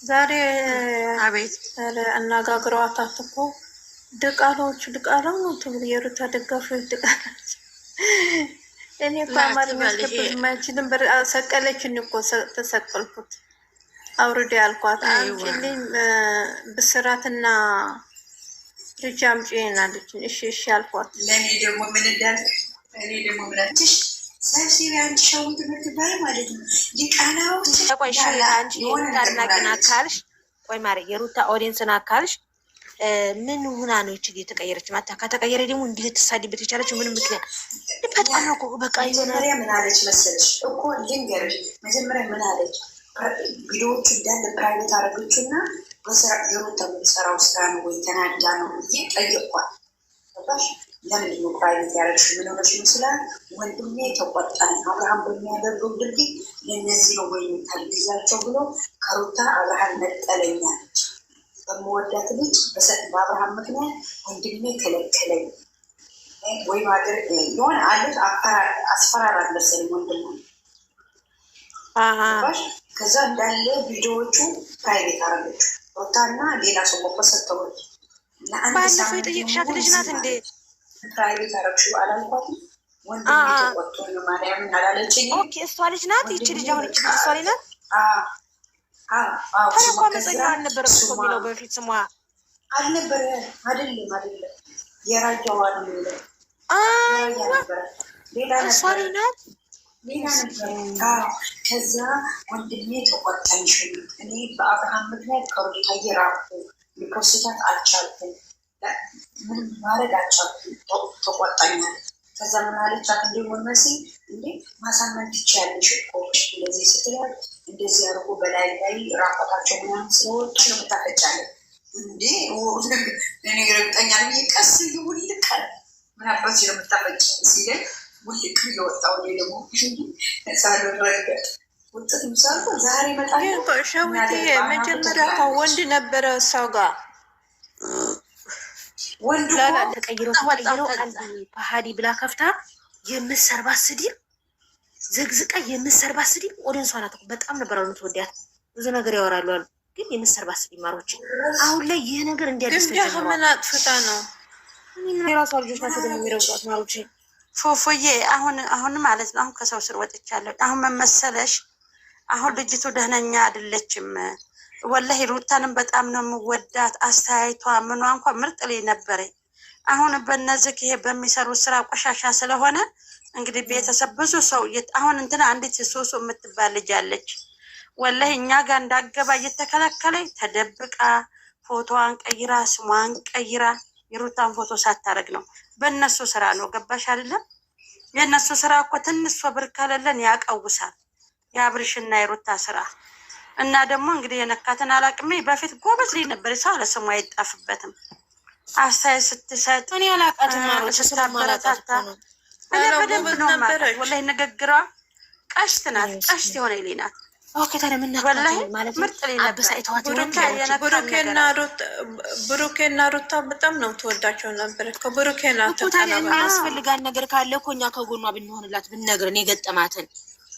ዛሬ አቤት አነጋግረዋታት እኮ ድቃላዎቹ ድቃላው ነው ትብል የሩታ ደጋፊዎች ድቃላች። እኔ እኮ አማርኛ ላትበል ይሄ አስገብዝ ማይችልም። ሰቀለችን እኮ ተሰቀልኩት አውርዴ አልኳት። አይዋ አምጪልኝ ብስራትና ልጅ አምጪ አለችኝ። እሺ እሺ አልኳት። ለእኔ ደግሞ ምን እንዳልክ እኔ ደግሞ ምን አልኩሽ? ሰብሲቢ አንቺ ሸዊት የምትባይ ማለት ነው ሊቃናዎች ቆይ እሺ፣ አንቺ የሆነ የሩታ ነገር አድናቂ ናት ሆናለች። ካልሽ፣ ቆይ ማሪ የሩታ audience ናት ካልሽ ምን ሆና ነው ይቺ የተቀየረች? ማታ ከተቀየረ ደግሞ እንዲህ ልትሳድበት የቻለችው ምንም ምክንያት በጣም ነው እኮ በቃ የሆነ መጀመሪያ ምን አለች መሰለሽ እኮ ልንገርሽ። መጀመሪያ ምን አለች? ቪዲዮዎቹ እንዳለ private አረገችው እና በስራ የሩታ የምትሰራው ስራ ነው ወይ ተናዳ ነው ብዬ ጠየቅኳት። ገባሽ? ለምንድን ነው private ያደረግሽ? ምን ሆነሽ ነው ስላት ወንድሜ ተቆጣኝ፣ አብርሃም በሚያደርገው ድርጊት ለእነዚህ ነው ወይ የምታግዛቸው ብሎ ከሩታ አብርሃም ነጠለኝ አለች። በምወዳት ልጅ በአብርሃም ምክንያት ወንድሜ ከለከለኝ ወይም ሀገር የሆነ አለች አስፈራራት መሰለኝ ወንድሙ ገባሽ? ከዛ እንዳለ ቪዲዮዎቹ private አረገችው። ሩታና ሌላ ሰው መኮሰተወች ለአንድ ባለፈው ሳምንት የጠየቅሻት ሙሉ ልጅ ናት ዝም እንዴ? አለች። Private አረግሽው አላልኳትም? ወንድሜ ተቆጥቶ ነው ማርያምን አላለችኝም? Okay እሷ ልጅ ናት ይቺ ወንድሜ ልጅ አሁን ይቺ በቃ ልጅ እሷ ልጅ ናት። አዎ አዎ ታዲያ ስሟ እኮ ከዛ አመፀኛው አልነበረም እኮ ስሟ የሚለው በፊት ስሟ አልነበረ አይደለም አይደለም የራያዋ ነው የሚለው የራያ አይዋ ነበረ ሌላ እሷ ነበረ ልጅ ናት። ሌላ ነበረ። አዎ ከዛ ወንድሜ ተቆጣኝ። ሽሚት እኔ በአብርሃም ምክንያት ከሩታዬ ራቅኩ፣ ሊፖስታት አልቻልኩም፣ ምንም ማድረግ አልቻልኩም፣ ተቆጣኛል። ከዛ ምን አለቻት? እንዴ መሲ እንዴ ማሳመን ትችያለሽ እኮ እንደዚህ ስትያል እንደዚህ አድርጎ በላይ ላይ ራቆታቸው ምናምን ስለወጡ ነው የምታፈጫለን እንዴ እኔ ረግጠኛል ብዬ ቀስ ውልቅ አለ። ምን አባትሽ ነው የምታፈጭ ሲለኝ ውልቅ ብዬ ወጣሁ። እኔ ደግሞ ሳልረገጥ ውጥት ምሳልኩ ዛሬ ግን እመጣለሁ እኮ ሸዊትዬ እናቴ መጀመሪያ እኮ ትላለች። ወንድ ነበረ እሷ ጋር ወንድ እኮ ላላ ተቀይረው ወጣሁ ተቀይረው ከዛ አንድ ፓሃዲ ብላ ከፍታ የምትሰርባት ስድብ ዘግዝቃ የምትሰርባት ስድብ audience ሷ ናት እኮ በጣም ነበር አሉ የምትወዳት። ብዙ ነገር ያወራሉ አሉ፣ ግን የምትሰርባት ስድብ ማሮች። አሁን ላይ ይህ ነገር እንዲያድስ ግምጃ ተጀምሯል። ምን አጥፍታ ነው? የራሷ ልጆች ናቸው ደግሞ የሚረግጧት ማሮች። ፎፎዬ አሁን አሁን ማለት ነው። አሁን ከሰው ስር ወጥቻለሁ። አሁን መመሰለሽ አሁን ልጅቱ ደህነኛ አይደለችም። ወላሂ ሩታንም በጣም ነው የምወዳት። አስተያየቷ ምኗ እንኳ ምርጥ ላይ ነበረ። አሁን በነዚህ ይሄ በሚሰሩት ስራ ቆሻሻ ስለሆነ እንግዲህ ቤተሰብ ብዙ ሰው አሁን እንትና አንዲት ሶሶ የምትባል ልጅ አለች። ወላሂ እኛ ጋር እንዳገባ እየተከለከለኝ ተደብቃ ፎቶዋን ቀይራ ስሟን ቀይራ የሩታን ፎቶ ሳታረግ ነው። በእነሱ ስራ ነው። ገባሽ አይደለም? የእነሱ ስራ እኮ ትንሽ ሶብር ከሌለን ያቀውሳል። የአብርሽና የሩታ ስራ እና ደግሞ እንግዲህ የነካትን አላቅሜ በፊት ጎበዝ ላይ ነበር። ሰው አለ ስሙ አይጣፍበትም። አስተያየት ስትሰጥ እኔ አላውቃትም ማሮች፣ ስለማላውቃት ስታበረታታ እኮ ነው። እኔ ኧረ በደንብ ጎበዝ ነው የማውቃት። ነበረች። ወላሂ ንግግሯ ቀሽት ናት። ቀሽት የሆነ ልጅ ናት። Okay ታዲያ ምን ነክቷት ወላሂ ነው ማለት ምርጥ ልጅ ነበር። አበሳጭተዋት ይሆን ብቻ ማሮች? የነካን ነገር ብሩኬና አለ። ሩታ ብሩኬና ሩታ በጣም ነው ተወዳቸው ነበር። ከብሩኬና እኮ ታዲያ ተቀናባሪ የሚያስፈልጋን ነገር ካለ እኮ እኛ ከጎኗ ብንሆንላት ብንነግረን የገጠማትን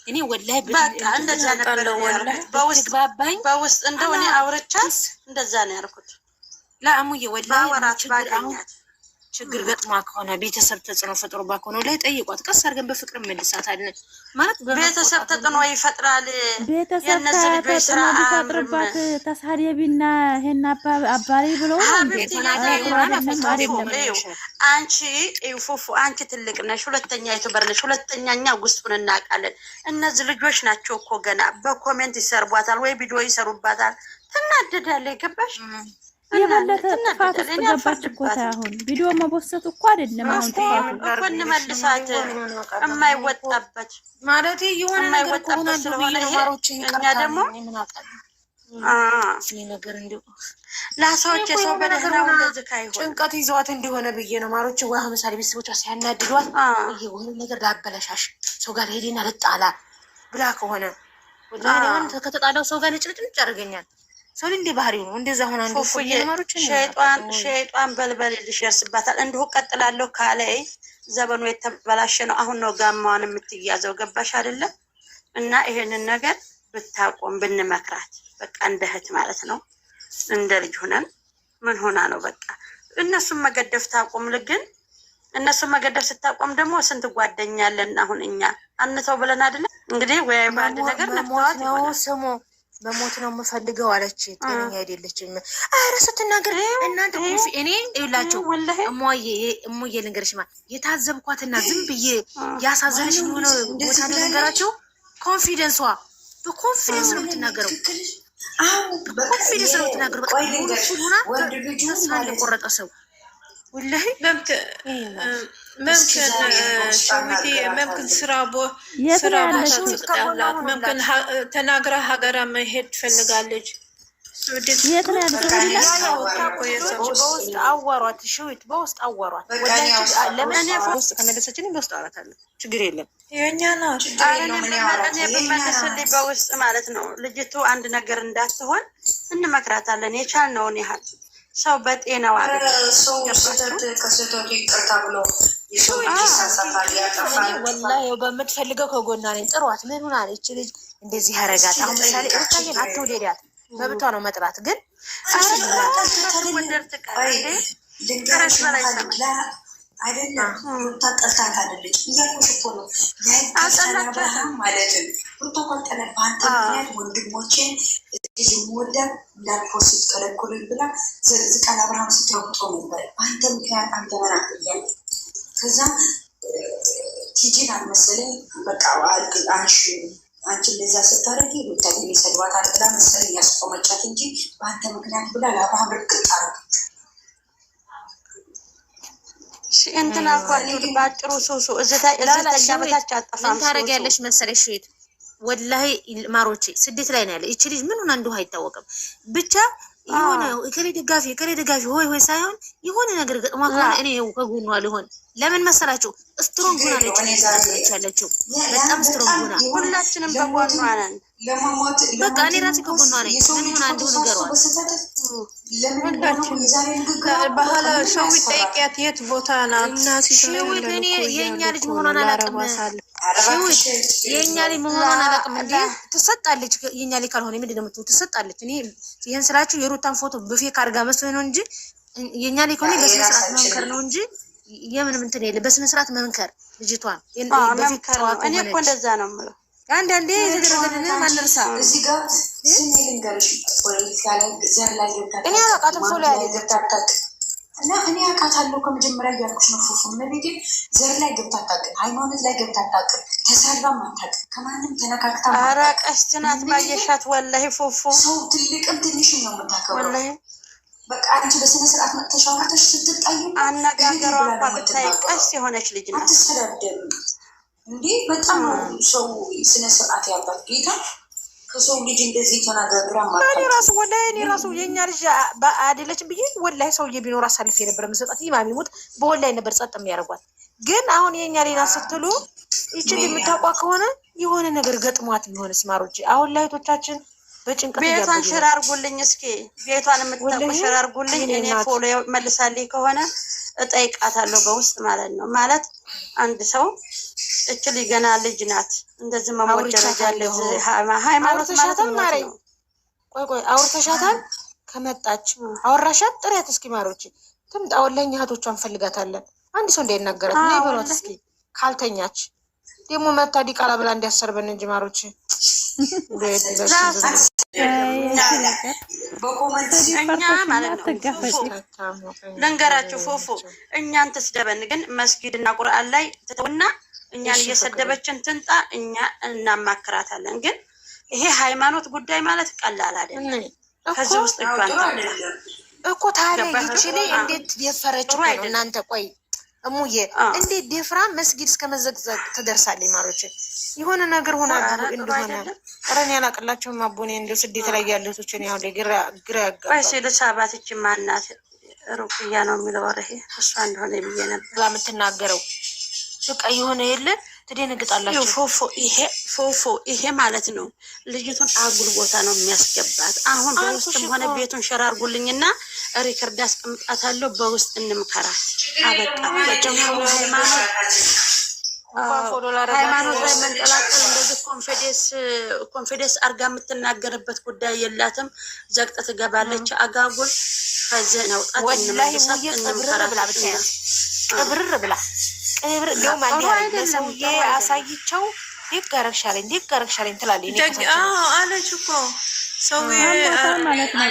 እኔ ወላሂ በቃ እንደዛ ነበር አውቃለሁ እኔ ወላሂ። ያልኩት። በውስጥ ብትግባባኝ በውስጥ እንደው አላ እኔ አውርቻት እንደዛ ነው ያልኩት። ለአሙዬ ወላሂ ባወራት ችግር አሁን ባገኛት ችግር ገጥሟ ከሆነ ቤተሰብ ተጽዕኖ ፈጥሮባት ከሆነ ላይ ጠይቋት። ቀስ አድርገን በፍቅር መልሳታለን ማለት ቤተሰብ በመቆጣት ተጽዕኖ ይፈጥራል። ቤተሰብ የእነዚህ ልጆች ስራ ተጽዕኖ አያምርም። ቢፈጥርባት ተሳደቢና ይሄን አባሪ ብለው ነው እንዴ? ሀቢብቲ ኧረ የዛሬ ጥሩ ማለት አይደለም ፉፉ አይደለም። እዩ አንቺ እዩ ፉፉ አንቺ ትልቅ ነሽ፣ ሁለተኛ YouTuber ነሽ። ሁለተኛ እኛ ውስጡን እናውቃለን። እነዚህ ልጆች ናቸው እኮ ገና በ comment ይሰርቧታል ወይ ቪዲዮ ይሰሩባታል። ትናደዳለች። ገባሽ? የበለጠ ጥፋት ትናደዳለች። ውስጥ እኔ ገባች እኮ አልፈርድባትም አሁን ቪዲዮ መቦሰት እኮ አይደለም አሁን እኮ ጥፋቱ። እኮ እንመልሳት የማይወጣበት ማለት የሆነ ነገር እኮ የማይወጣበት ሆናለሁ ብዬ ስለሆነ ነው ይሄ ማሮች። እኛ ይቅርታ ደግሞ እኔ ምን አውቃለሁ። እኔ ነገር እንዲሁ ለሰዎች እኮ የሰው የሆነ ነገር በደህናው ሆና እንደዚህ ካይሆን ጭንቀት ይዘዋት እንደሆነ ብዬ ነው። ማሮች ወይ አሁን ምሳሌ ቤተሰቦቿ ሲያናድዷት የሆነ ነገር ላበለሻሽ ሰው ጋር ሄዴና ልጣላ ብላ ከሆነ ወላሂ እኔ አሁን ከተጣላው ሰው ጋር ንጭንጭ ያደርገኛል። ሰው እንደ ባህሪው ነው። እንደዛ ሆና እንደ ፉፉዬ ሸይጧን ሸይጧን በልበልልሽ ያስባታል። እንዲሁ ቀጥላለሁ ካለ ዘመኑ የተበላሸ ነው። አሁን ነው ጋማዋን የምትያዘው። ገባሽ አይደለም? እና ይሄንን ነገር ብታቆም ብንመክራት፣ በቃ እንደ እህት ማለት ነው፣ እንደ ልጅ ሆነን ምን ሆና ነው በቃ እነሱን መገደፍ ታቆም። ግን እነሱን መገደፍ ስታቆም ደግሞ ስንት ጓደኛ አለን። አሁን እኛ አንተው ብለን አይደለም እንግዲህ ወይ በአንድ ነገር መሞት ነፍተዋት ነው ይሆናል። ስሙ መሞት ነው የምፈልገው አለች። ጤነኛ አይደለችም። ኧረ ስትናገር እናንተ ኮንፊ እኔ ይላቸው እሟዬ እሙዬ ልንገርሽማ የታዘብኳትና ዝም ብዬ ያሳዘነች የሆነ ቦታ ላይ ልንገራቸው፣ confidence ዋ በ confidence ነው የምትናገረው። በ confidence ነው የምትናገረው። በቃ ሙሉ ሆና ተስፋ እንደቆረጠ ሰው ወላሂ ممكن ሸዊቴ ممكن ስራ የት ስራ ነው ቦታ ያለችው? ትቅጣላት። ممكن ተናግራ ሀገራ መሄድ ትፈልጋለች። ስዊድን የት ነው ያለችው? ሳዑዲ ላይ እኮ የሰው በውስጥ አዋሯት፣ ሽዊት በውስጥ አዋሯት። ወላሂ ለምን በውስጥ ከመለሰችልኝ በውስጥ አወራታለሁ። ችግር የለም። የእኛ ናት። ኧረ እኔ ብመልስልኝ በውስጥ ማለት ነው። ልጅቱ አንድ ነገር እንዳትሆን እንመክራታለን የቻልነውን ያህል። ሰው በጤናው አይደለም። ሰው ስህተት ከስህተቱ ይቅርታ ብሎ የሰው ልጅ ይሳሳታል፣ ያጠፋል። ወላሂ በምትፈልገው ከጎኗ ነኝ። ጥሯት። ምን ሆና ነው ይቺ ልጅ እንደዚህ ያረጋት? አሁን ምሳሌ ሩታዬን አትውደዳት፣ መብቷ ነው መጥላት። ግን ወንደር ትቀር ልንገርሽ አይደለም ሩታ ጠልታት አይደለች እያልኩሽ እኮ ነው። ያይታሰል አብርሃም ማለት ነው። ሩታ እኮ አልጠላም። በአንተ ምክንያት ወንድሞቼን ልጅ የምወዳ እንዳል post ከለከሉኝ ብላ ዘቅዝቃ ለአብርሃም ስትረግጦ ነበር። በአንተ ምክንያት አንተ መናት እያለ ከዛ ቲጂን አልመሰለኝ በቃ አንሺ አንቺ እንደዛ ስታደርጊ ሩታ ግን ይሰድባታል ብላ መሰለኝ ያስቆመቻት እንጂ በአንተ ምክንያት ብላ ለአብርሃም ርግጥ አደረገች። እንትን አልኳችሁ በአጭሩ ሱሱ እዝተኛ በታች አጠፋም። ምን ታደርጊያለሽ መሰለሽ ሽዊት፣ ወላሂ ማሮቼ ስደት ላይ ነው ያለ ይቺ ልጅ ምን ሆና እንደሆነ አይታወቅም። ብቻ የሆነ እከሌ ደጋፊ እከሌ ደጋፊ ሆይ ሆይ ሳይሆን የሆነ ነገር ገጥሟ ከሆነ እኔ ከጎኗ ልሆን። ለምን መሰላችሁ? strong ሆና ነች እየተናገረች ያለችው፣ በጣም strong ሆና። ሁላችንም በጎኗ ነን። በቃ እኔ ራሴ ከጎኗ ነኝ። ምን ሆና እንደሆነ ንገሯት። ባህላ ሸዊት ጠይቂያት፣ የት ቦታ ናት? ሽዊት እኔ የእኛ ልጅ መሆኗን አላውቅም። ሽዊት የእኛ ልጅ መሆኗን አላውቅም። እንዴ ትሰጣለች። የእኛ ልጅ ካልሆነ ምንድን ነው የምትሆን? ትሰጣለች። እኔ ይህን ስላችሁ የሩታን ፎቶ በ fake አድርጋ መስሎኝ ነው እንጂ የእኛ ልጅ ከሆነ በስነ ስርዓት መምከር ነው እንጂ የምንም እንትን የለ። በስነ ስርዓት መምከር ልጅቷን በ fake መምከር ነው። ጨዋታ እኔ እኮ ሆነች። እንደዛ ነው የምለው። አንዳንዴ የተደረገልንን አንርሳ። እዚህ ጋር ስሜ ልንገርሽ፣ ፖለቲካ ላይ ዘር ላይ ገብታ እኔ አላውቃትም። follow ላይ ያደረገች ገብታ አታውቅም። እና እኔ አውቃታለሁ ከመጀመሪያ እያልኩሽ ነው። ፉፉ እመቤቴ ዘር ላይ ገብታ አታውቅም። ሃይማኖት ላይ ገብታ አታውቅም። ተሳድባም አታውቅም። ከማንም ተነካክታም ኧረ አታውቅም። ቀስት ናት ባየሻት፣ ወላሂ ፉፉ ሰው ትልቅም ትንሽም ነው የምታከብረው። ወላሂ በቃ አንቺ በስነ ስርዓት መጥተሽ አውርተሽ ስትጣዩ አነጋገሯ እንኳ ብታይ ቀስ የሆነች ልጅ ናት። አትሰዳደብም እንዴ? በጣም ነው ሰው ስነ ስርዓት ያላት ጌታ ከሰው ልጅ እንደዚህ ተናጋግራ እኔ ራሱ ወላሂ እኔ ራሱ የእኛ ልጅ አይደለችም ብዬ ወላሂ ሰውዬ ቢኖር አሳልፌ ነበር የምሰጣት። ኢማም ይሙት በወላሂ ነበር ጸጥ የሚያደርጓት። ግን አሁን የእኛ ሌላ ስትሉ ይችን የምታውቋ ከሆነ የሆነ ነገር ገጥሟት ቢሆንስ ማሮች፣ አሁን ላይ እህቶቻችን በጭንቀት ቤቷን እያበዱ share ነው። አርጉልኝ እስኪ ቤቷን የምታውቁ ወላሂ share አርጉልኝ። የኔ እኔ እናት follow መልሳልኝ ከሆነ እጠይቃታለሁ በውስጥ ማለት ነው። ማለት አንድ ሰው እች ልጅ ገና ልጅ ናት፣ እንደዚህ መሞት ደረጃ አውርቻታለሁ። እንደዚህ ሃይማኖት ማለት አውርተሻታል ሞት ማሬ? ነው። ቆይ ቆይ አውርተሻታል? ከመጣች አወራሻት? ጥሪያት እስኪ ማሮች ትምጣ። ወላሂ እኛ እህቶቿን እንፈልጋታለን። አንድ ሰው እንዳይናገራት ነይ በሏት ወላሂ እስኪ። ካልተኛች ደግሞ መታ ዲቃላ ብላ እንዲያሰርበን እንጂ ማሮች አይ አንቺ ነገር በ comment ስድብ እኛ ፈርተሽማ ማለት ነው አትጋፈጪ። ፉፉ ልንገራችሁ ፉፉ እኛን ትስደበን፣ ግን መስጊድና ቁርአን ላይ ትተውና እኛን እሺ ፍቅሬ እየሰደበችን ትንጣ፣ እኛ እናማክራታለን። ግን ይሄ ሃይማኖት ጉዳይ ማለት ቀላል አይደለም። እኔ እኮ ከዚህ ውስጥ እጇን ጥሩ ታውጣ። አይደለም። እኮ ታዲያ ገባችሁ? ይቺ ልጅ እንዴት የፈረች ጥሩ እኮ ነው አይደለም። እናንተ። ቆይ እሙዬ እንዴት ደፍራ መስጊድ እስከ መዘቅዘቅ ትደርሳለች? ማሮች የሆነ ነገር ሆና እንደሆነ ኧረ እኔ አላቅላቸውም። አቦኔ እንደው ስደት ላይ ያለቶችን ያሁ ግራ ያጋባል። ልሳባትች ማናት ሩቅያ ነው የሚለው ወሬ እሷ እንደሆነ ብዬ ነበር የምትናገረው። በቃ የሆነ የለ ትደነግጣላችሁ። ፎፎ ይሄ ማለት ነው ልጅቱን አጉል ቦታ ነው የሚያስገባት። አሁን በውስጥም ሆነ ቤቱን share አድርጉልኝና record አስቀምጣታለሁ። በውስጥ እንምከራት። አበቃ። ሃይማኖት ላይ መንጠላጠል እንደዚህ confidence አርጋ የምትናገርበት ጉዳይ የላትም። ዘግጥ ትገባለች። አጋጉል ከዚህ ነውጣት እንመልሳት፣ እንምከራት። ቅብርር ብላ ቅብር እንደውም አንዴ ለሰውዬ አሳይቸው ደግ አደረግሻለኝ ደግ አደረግሻለኝ ትላለች አለች እኮ ሰውዬ ማለት ነው።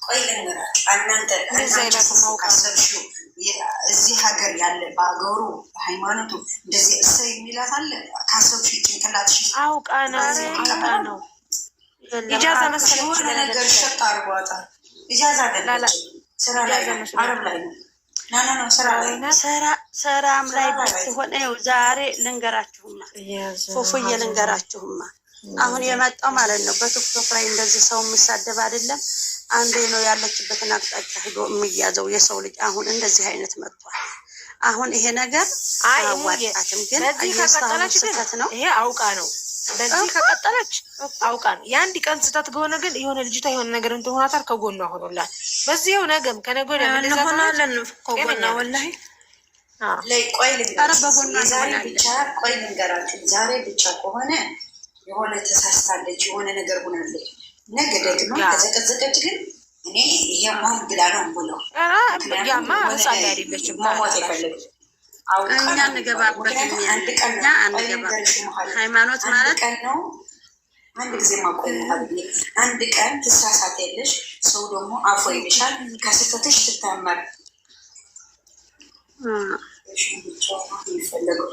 ቆይ ልንገራችሁ፣ እናንተ ካሰብሽው እዚህ ሀገር ያለ በሀገሩ በሃይማኖቱ እንደዚህ እሰይ የሚላት አለ። ካሰብሽው ጭንቅላትሽ አውቃ ነው አውቃ ነው። ኢጃዛ መሰለች የሆነ ነገር ሸጥ አድርጓታል። ኢጃዛ አይደለችም፣ ስራ ላይ ነው፣ አረብ ላይ ነው። ስራም ላይ ብትሆን ይኸው ዛሬ ልንገራችሁማ፣ ፉፉዬ ልንገራችሁማ፣ አሁን የመጣው ማለት ነው በቲክቶክ ላይ እንደዚህ ሰው የሚሳደብ አይደለም። አንዴ ነው ያለችበትን አቅጣጫ ሂዶ የሚያዘው የሰው ልጅ። አሁን እንደዚህ አይነት መጥቷል። አሁን ይሄ ነገር አዋጣትም፣ ግን በዚህ ከቀጠለች ስህተት ነው። ይሄ አውቃ ነው። በዚህ ከቀጠለች አውቃ ነው። የአንድ ቀን ስህተት ከሆነ ግን የሆነ ልጅቷ የሆነ ነገር እንትን ሆናታል፣ ከጎኗ ሆኖላት በዚህው ነገም ከነገ ወዲያ እንሆናለን ከጎኗ ወላሂ። ቆይ ልንገራችሁ፣ ዛሬ ብቻ ከሆነ የሆነ ተሳስታለች፣ የሆነ ነገር ሆናለች። ነገ ደግሞ ከዘቀዘቀች ግን እኔ ይሄ ሆን ብላ ነው ብለው ያማ ህፃን ላይ አይደለችም። መሞት የፈለገች እኛ እንገባበት እኛ አንገባበት። ሃይማኖት ማለት ቀን ነው። አንድ ጊዜ ማቆይ አንድ ቀን ትሳሳት ያለሽ ሰው ደግሞ አፎ ይልሻል። ከስህተትሽ ትታመር የሚፈለገው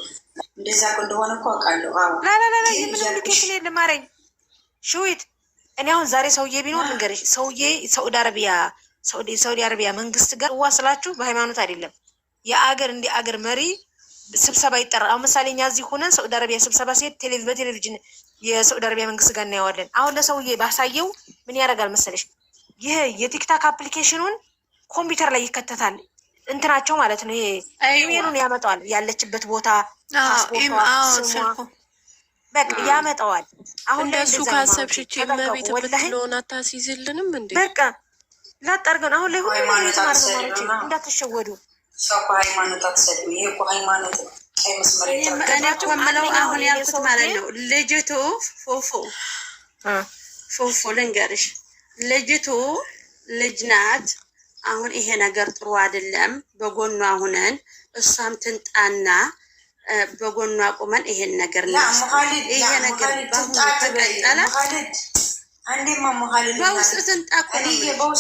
እንደዛ እንደሆነ እኮ አውቃለሁ። ላላላ የምንም location የለም። አረኝ ሽዊት እኔ አሁን ዛሬ ሰውዬ ቢኖር ልንገርሽ፣ ሰውዬ ሳዑዲ አረቢያ ሳዑዲ አረቢያ መንግስት ጋር ዋ ስላችሁ በሃይማኖት አይደለም የአገር እንደ አገር መሪ ስብሰባ ይጠራል። አሁን ምሳሌ እኛ እዚህ ሆነን ሳዑዲ አረቢያ ስብሰባ ሲሄድ በቴሌቪዥን የሳዑዲ አረቢያ መንግስት ጋር እናየዋለን። አሁን ለሰውዬ ባሳየው ምን ያደርጋል መሰለሽ? ይህ የቲክታክ application ኑን ኮምፒውተር ላይ ይከተታል እንትናቸው ማለት ነው። ይሄ ኢሜሉን ያመጣዋል፣ ያለችበት ቦታ፣ ፓስፖርቷ፣ ስሟ በቃ ያመጣዋል። አሁን ላይ እንደሱ ካሰብሽ እቺ እመቤት ብትለውን አታስይዝልንም እንዴ? በቃ ላጣርገን አሁን ላይ ሁሉ ነገር ማለት ነው። እንዳትሸወዱ። እሷ እኮ ሃይማኖት አትሰድም። ይሄ እኮ ሃይማኖት ነው። ቀይ መስመር እኔ እኮ የምለው አሁን ያልኩት ማለት ነው። ልጅቱ ፎፎ ፎፎ ልንገርሽ፣ ልጅቱ ልጅ ናት። አሁን ይሄ ነገር ጥሩ አይደለም። በጎኗ ሁነን እሷም ትንጣና በጎኗ ቁመን ይሄን ነገር ይሄ ነገር በአሁኑ ከቀጠለ በውስጥ ትንጣ እኮ ነው።